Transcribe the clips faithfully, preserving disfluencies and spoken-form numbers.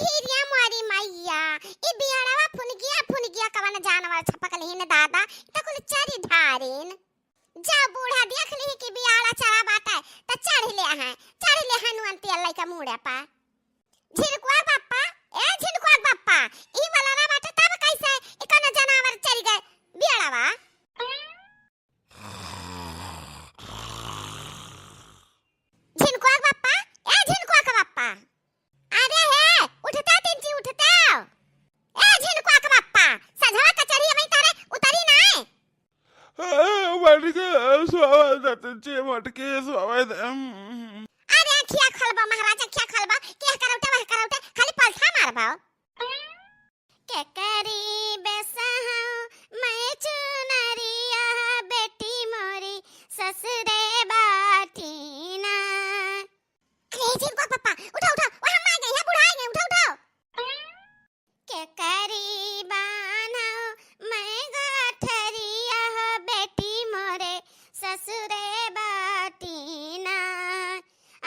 उठी रे मोरी मैया, ई बियड़वा फुनगिया फुनगिया कवन जानवर छपक लिहिन दादा, ई त कुल चरी ढारिन। जा बूढ़ा देख लिही कि बियाड़ा चरा बाटे, त चढ़ ले हैं, चढ़ ले हैं नुअन तेल लइका मूड़े पा। झिनकुआ बप्पा, ए झिनकुआ बप्पा, ई वाला ना बाटे तब कैसे ई कौनो जनावर चढ़ गए बियाड़वा? झिनकुआ बप्पा, ए झिनकुआ के बप्पा। अरे हे, उठते तिनची उठते। ए झिनकुआ के बप्पा, सझवा कचरिया में तारे उतरी नाय। ए, मटके स्वावा दतची मटके स्वावा दे, उम। अरे अखिया खोलबा महाराज, अखिया खोलबा, के करौटे वह करौटे, खाली पलथा मारबा। के करी बेसहौ मैं चुनरिया, बेटी मोरी ससुरे बाटी ना। अरे झिनकुआ पप्पा, उठा, उठा, वहाँ माँ गई है, बुढ़ा गई, उठा, उठा। के करी बान्हौ मैं गठरिया हो बेटी मोरे ससुरे बाटी ना।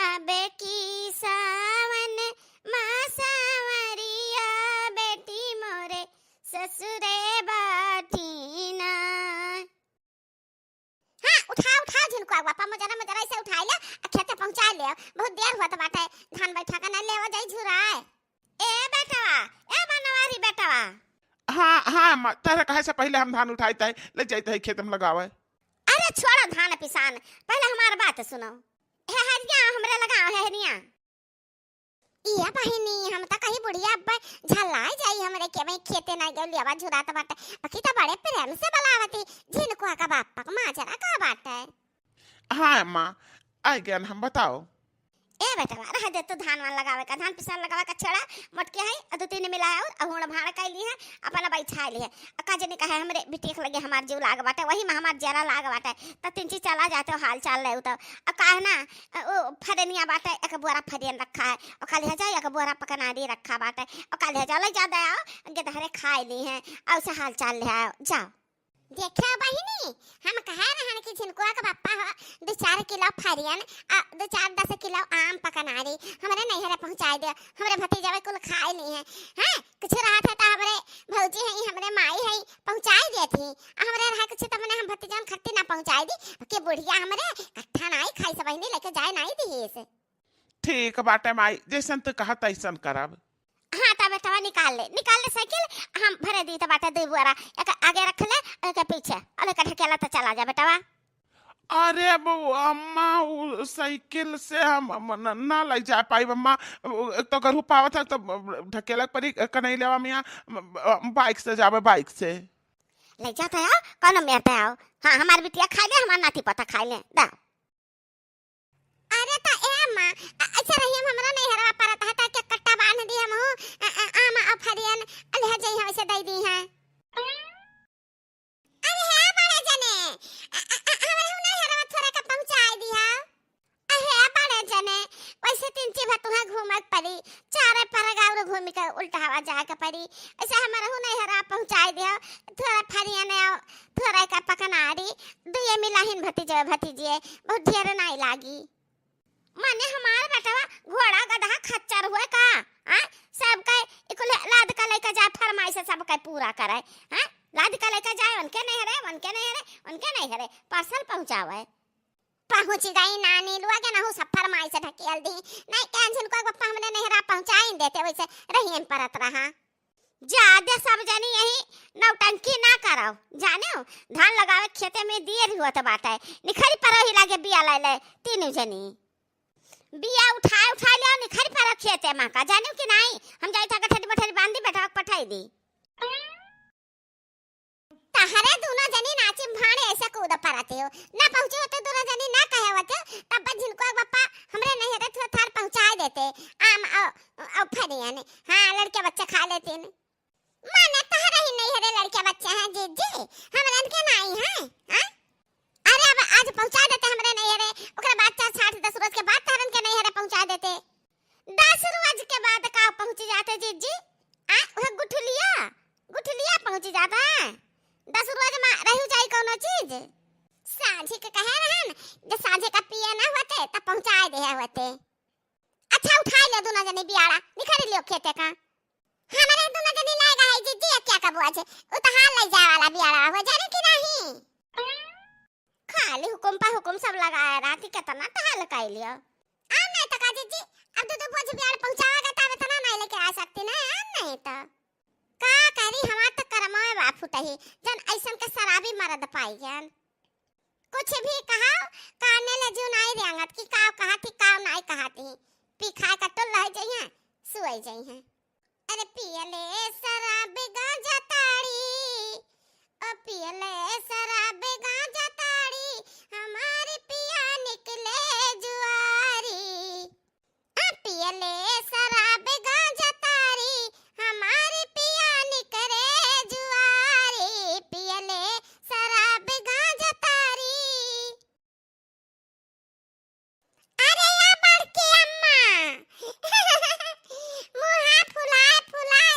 अब की सावन मा सावरिया बेटी मोरे ससुरे बाटी ना। हाँ, उठाओ, उठाओ झिनकुआ बप्पा, मोजरा, मोजरा ऐसे उठाई ले, आ खेते पहुँचाई ले। बहुत देर होत बाटे, धान बैठा के ना लेवा जाई झुराए। ए बेटवा, ए बनवारी बेटवा। हाँ, हाँ, अम्मा, तहरे कहे से पहिले हम धान उठाई तय, ले जाई तय खेत में लगावे। अरे छोड़ो धान पिसान, पहिले हमार बात सुनो। हे हरिया, हमरे लगाओ, हे हरिया। इया बहिनी, हम त कहीं बुढ़िया अब झल्लाए जाई, हमरे के भाई खेते ना गयो, लेवा झुरात बाटे। बाकी त बड़े प्रेम से बुलावती, झिनकुआ का बप्पा का माजरा का बाटे। हाँ अम्मा, आ गया हम, बताओ। ए बेटवा, रह दे तू धान वान लगावे का, धान पिसान लगावे का छोड़ा, मोटकी है, आ दू तीन मिला है और अहुण भाड़ कैली है, अपना बैठा ली है। आ का जनी कहे हमरे बिटिया के लगे हमार जीव लाग बाटे, वही में हमार जरा लाग बाटे, त तिनची चला जाते हो हाल चाल ले तो। आ काहे ना, ओ फरनिया बाटे, एक बोरा फरियन रखा है, ओ काल्हि जाओ, एक बोरा पकनारी रखा बाटे, ओ काल्हि जाओ, ले जा दे आओ, गेदहरे खाए ली हैं, और से हाल चाल ले आओ, जाओ। देखो बहिनी, हम कहे रहन कि झिनकुआ के बप्पा हो, दो चार किलो फरियन, आ, दो चार दस किलो आम पकनारी, हमरे नैहरे पहुँचाई दे, हमरे भतीजवे कुल खाए ली हैं, हैं? कुछ रहत है त हमरे भौजी है, हमरे माई है, पहुँचाई देती, आ हमरे रहा कुछ त मने हम भतीजन खत्ती ना पहुँचाई दी, कि बुढ़िया हमरे कट्ठा नाई खाई, सब बहिनी लेके जाए नाई दी से। ठीक बाटे माई, जैसन तू कहा तैसन करब। हाँ, त बेटवा निकाल ले, निकाल ले साइकिल, हम भरे दी त बाटे दू बोरा, एक आगे रख ले, एक पीछे, और एक ढकेला त चला जा बेटवा। अरे अब अम्मा, उ साइकिल से हम, हम न, ना ले जा पाई अम्मा, उ एक तो गरहू पावत है तो ढकेला परी कनैलेवा मिया, बाइक से जावे, बाइक से। ले जाते आओ, कौनो मेरते आओ। हाँ, हमार बिटिया खाई ले, हमार नाती पोता खाई ले, दा। अरे त ए अम्मा, अ-, ऐसे रही हम हमरा नैहरवा परत है, त के कट्टा बांध दी हम हूँ, अ-, अ-, आम आ फरियन, अ, ले जाई हम ऐसे दे दी हैं। अरे हे बड़े जने, अ-, अ-, अ-, हमरे हूँ नैहरवा थोड़ा का पहुँचाई दी है। अ, हे बड़े जने, वैसे तीन चीज तुहे घूमत पड़ी, चारे पर गाउर घूम के उल्टा हवा जाए के पड़ी। ऐसे हमरे हूँ नैहरवा पहुँचाई दी है, थोड़ा फरियन आओ, थोड़ा का पकनारी, दुए मिलाहिन भतीजे भतीजिए, बहुत ढेर नाई लागी। माने हमार बेटवा घोड़ा गदहा खच्चर हुए का? हाँ? सबके इकुल लाद का लेके जाए फरमाइश सबके पूरा करे। हाँ? लाद का लेके जाए उनके नैहरे, उनके नैहरे, उनके नैहरे parcel पहुँचावे। पहुँच गई नानी, लोगे नहु सब फरमाइश ढकेल दी। नहीं, कहन झिनकुआ के बप्पा हमरे नैहरा पहुँचाई देते, वैसे रहियन परत रहा। जादे सब जनी यही नौटंकी ना करव, जानेव, धान लगावे खेते में देर होत बाटे, निखरी परव ही लागे बिया ले ले तीनों जनी। बिया उठाए उठाए ले निखरी परव खेते में का, जानेव कि नाई, हम जाई था गठरी मठरी बांधी बेटवा के पठाई दी। तहरे दोनों जनी नाची भाड़े ऐसे कूद परते हो, ना पहुँचे होते दोनों जनी ना कहे होते, तब झिनकुआ के बप्पा हमरे नैहरे थोड़ा थार पहुँचाए देते, आम औ, औ फरियन, हाँ लड़के बच्चे खा लेते ने। माने तहरे ही नैहरे लड़के बच्चे हैं जीजी, हमरन के नाई हैं, हाँ? अरे अब आज पहुँचा देते हमरे नैहरे, ओकरे बाद चार से आठ दस रोज के बाद तहरन के नैहरे पहुँचा देते। दस रोज के बाद का पहुँच जाते जीजी? आ, वह गुठलिया, गुठलिया पहुँच जाता है। दस रोज में रह जाई कौनो चीज? साँझी के कहे रहन, जे साँझी का पिए ना होते, तब पहुँचाए दे होते। अच्छा, उठाई ले दोनों जने बियाड़ा, निखरी लियो खेते का। हमरे दुनो जनी लायक है जिज्जी, क्या कबो आज? उ तो हाल ले जाए वाला बियाड़ा हो, जाने कि नहीं? खाली हुकुम पर हुकुम सब लगाए रहती, कितना तो हाल कर लिया। आ नहीं तो का जिज्जी, अब दू दू बोझ बियाड़ पहुँचावेगा तब इतना नहीं लेके आ सकती ना, आ नहीं तो। का करी, हमार तो करमवा बा फुटही, जन ऐसन के शराबी मरद पाई गन। कुछ भी कहाओ, काने ले जू नाई रेंगत कि काव कहत ही, काव नाई कहत ही। पी खाए का टोल रह जइहें, सुअई जइहें। अरे पियले शराब गांजा ताड़ी, ओ पियले शराब गांजा ताड़ी, हमार पिया निकले जुआरी। आ पियले शराब गांजा ताड़ी, हमार पिया निकले जुआरी, पियले शराब गांजा ताड़ी। अरे या बड़की अम्मा, मुँहा फुलाए फुलाए,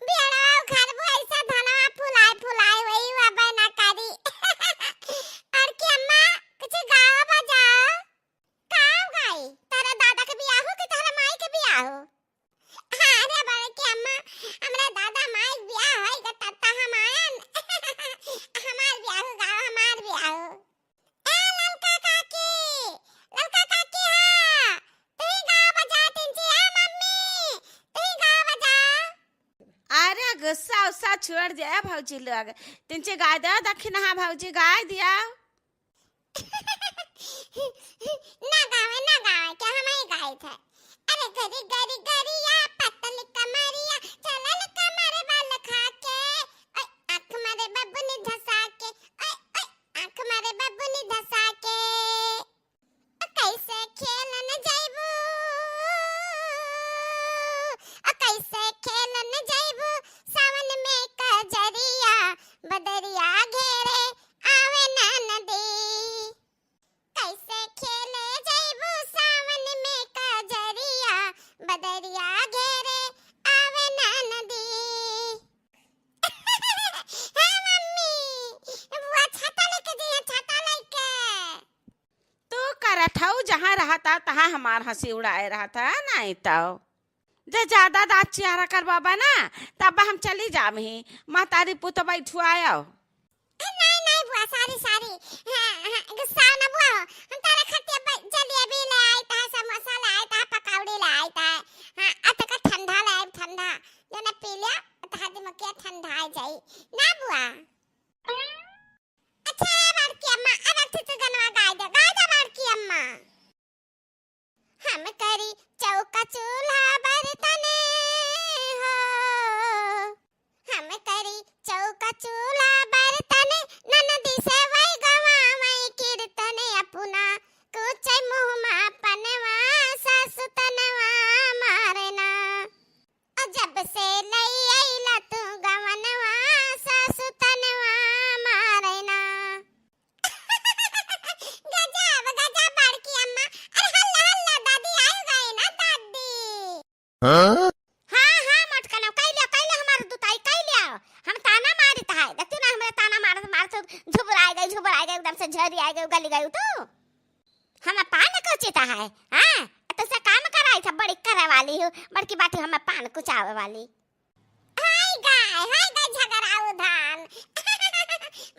बियड़वा उखड़बू ऐसा धनवा फुलाए फुलाए, वही हुआ बना करी। बड़की अम्मा, कुछ गाओ बजाओ। काव गाई? तोरे दादा के बियाह हो कि तोरे माई के बियाह हो? हाँ रे बड़की अम्मा, हमरा दादा माई के बियाह होई के तब त हम आयन। हमार बियाह हो गाओ, हमार बियाह हो। ए ललका काकी, ललका काकी हाँ, तू ही गाओ बजा तिनची, ए मम्मी, तू ही गाओ बजा। अरे गुस्सा उस्सा छोड़ दे भौजी लोग, तिनची गाय दे दखिन, हाँ भौजी गाय दिया। ना गावे, ना गावे, क्या हम ही गाए थे। अरे गरी गरी गरिया, पतली कमरिया, चलल कमर बल खा के, ओए आँख मारे बबुनी धसा के, ओए, ओए आँख मारे बबुनी धसा के। ओ कैसे खेलन जइबू, ओ कैसे खेलन जइबू, सावन में कजरिया, बदरिया घेरे आवे ना नदी। कैसे खेले जइबू सावन में कजरिया, बदरिया घेरे आवे ना नदी। हे मम्मी, बुआ छाता लेके जइहे, छाता लेके। तू करत हऊ, जहाँ रहता, तहाँ हमार हँसी उड़ाए रहता, नहीं तो। जे ज्यादा दाँत चियारा करवाबा ना, तब हम चली जाब ही। महतारी पुत बैठुआयो। ए, नहीं, नहीं बुआ, sorry, sorry। हाँ, हाँ, गुस्सा ना बुआ हो। हम तारा खातिर अब जलेबी भी ले आई ता, समोसा ले आई ता, पकौड़ी ले आई ता। हाँ, अतका ठंडा ले आई, ठंडा। जो ना पी लिया, तहार दिमाग के ठंडा आ जाई। ना बुआ। अच्छा, ए बड़की अम्मा, अब एक ठे तू गनवा गाय दे, गाय दे बड़की अम्मा। हम करी चौका चूल्हा बर्तन हो, हम करी चौका चूल्हा बर्तन, ननदी से वही गवावई कीर्तन, अपना कुचे मुँह मा पनवा, सासु तनवा मारना। जब से लई अइला तू गवनवा, सासु तनवा मारना। गजब, गजब बड़की अम्मा। अरे हल्ला, हल्ला, दादी आइ गई ना दादी। हाँ? हाँ, हाँ, मोटकनो, कइ लिया, कइ लिया हमार दुताई, कइ लिया। हम ताना मारित है। देखती ना हमरे ताना मारत, मारत झुबुराइ गई, झुबुराइ गई, एकदम से झरी आइ गई, गली गई तू। हम पान कुचित है, हाँ? तो से काम कराई था, बड़ी करे वाली हूँ, बड़की बाटी हम पान कुचावे वाली। हाय गाय, हाय गाय झगड़ाऊ धान।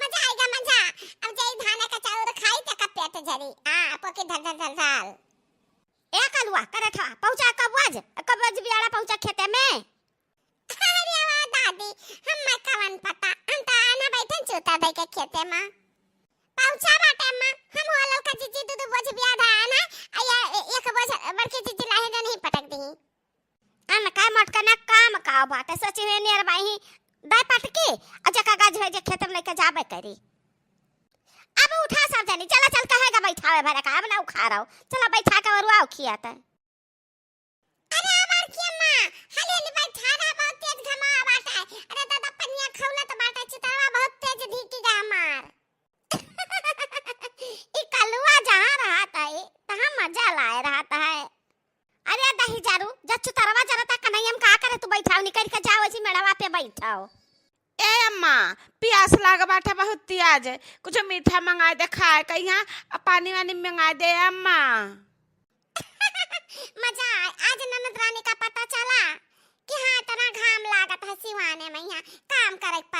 मजा आइगा, मजा। अब जाई धान का चाउर खाई, तेका पेट झरी। हाँ, पोकी धर, धर, धर, धर। ए कलुआ, करे था, पहुँचा कब आज? कब आज बियाड़ा पहुँचा खेते में? अरे वाह दादी, हम्मे कवन पता, हम त आना बैठन चूता दे के खेते मा। पहुँचा बाटे अम्मा, हम हो ललका जिज्जी दू दू बोझ बिया धान है, आ या ए-, एक बोझ बड़की जिज्जी लाहे जो नहीं पटक दी। अन काय मटका ना काम का बाटे, सची में नियर बाई ही दाई पटकी, आ जका गाज है जे खेत में लेके जाबे करी। अब उठा सब जनी, चला चल कहेगा बैठावे भरे का, अब ना उखाड़ो, चला बैठा के और आओ खियाते। अरे बड़की अम्मा, हाली हाली बैठा ना, बहुत तेज घमावा बाटे। अरे दादा, पनिया खौलत बाटे, चितरवा बहुत तेज धिकी गा हमार। ई कलुआ जहाँ रहत है, तहाँ मजा लाए रहत है। अरे दही जारू, जब चुतरवा जरता कन्हैया में का करे तू बैठाओ, निकल के जाओ, ऐसी मेड़वा पे बैठाओ। ए अम्मा, पियास लाग बाटे बहुत तियाज, कुछ मीठा मंगाए दे खाए कहिया, आ पानी वानी मंगाए दे अम्मा। मजा आए, आज ननद रानी का पता चला कि हाँ, इतना घाम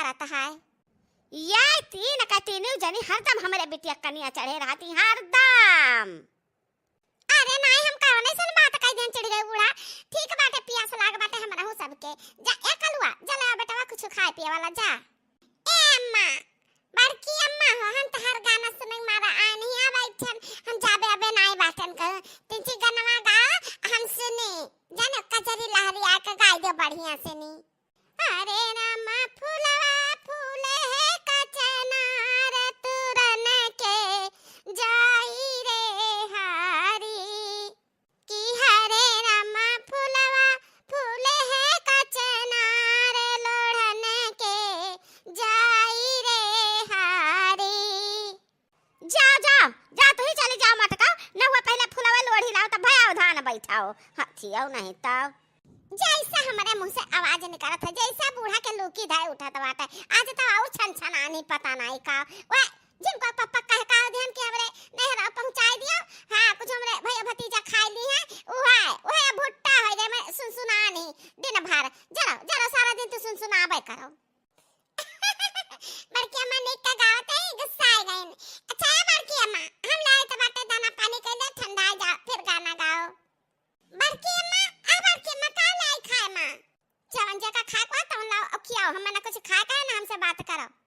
काटत है। ये तीन का तीनों जनी हरदम हमरे बिटिया कनिया चढ़े रहती, हरदम। अरे नाई, हम कौन ऐसन बात कह देन चिढ़ गए बूढ़ा? ठीक बाटे, पियास लाग बाटे हमरहू सबके। जा ए कलुआ, जा ले आ बेटवा कुछ खाए पिए वाला, जा। ए अम्मा, बड़की अम्मा हो, हम तहार गाना सुने मारा आए नहीं, आ बैठन, हम जाबे अबे नाई बाटन कहूँ। तिनची गनवा गा, हम सुनी, जाने कजरी लहरी आके गाई दे बढ़िया से नी। अरे रामा फुलवा फूले है कचनार तुरन के जाई रे हारी। कि हरे रामा फुलवा फूले है कचनार लोढ़न के जाई रे हारी। जा, जा, जा, तू ही चली जाओ मटका, न हुआ पहले फुलवा लोढ़ी लाओ, तब भयाव धान बैठाओ, हथियाओ नहीं तब। जैसे हमरे मुँह से आवाज निकलत है, जैसे बूढ़ा के लूकी धाए उठत बाटे। आज तो और छन छन आनी पता नहीं का। वह जिनको पप्पा कह का ध्यान के हमरे नहरा पहुँचाई दियो। हाँ, कुछ हमरे भैया भतीजा खाई ली है, उहे, उहे भुट्टा हो जाए, मैं सुनसुनानी दिन भर। जरो, जरो, सारा दिन तू सुनसुनाबे करो। बड़की अम्मा निक का गावत है, गुस्सा आ गई। अच्छा है बड़की अम्मा, हम लाए तो बाटे दाना पानी के लिए, ठंडा आ जाओ, फिर गाना गाओ। बड़की अम्मा, आ बड़की अम्मा, का लाई खाए माँ? जवन जेका खाए को तवन लाओ, अब खियाओ, हमें ना कुछ खाए का है, ना हमसे बात करो।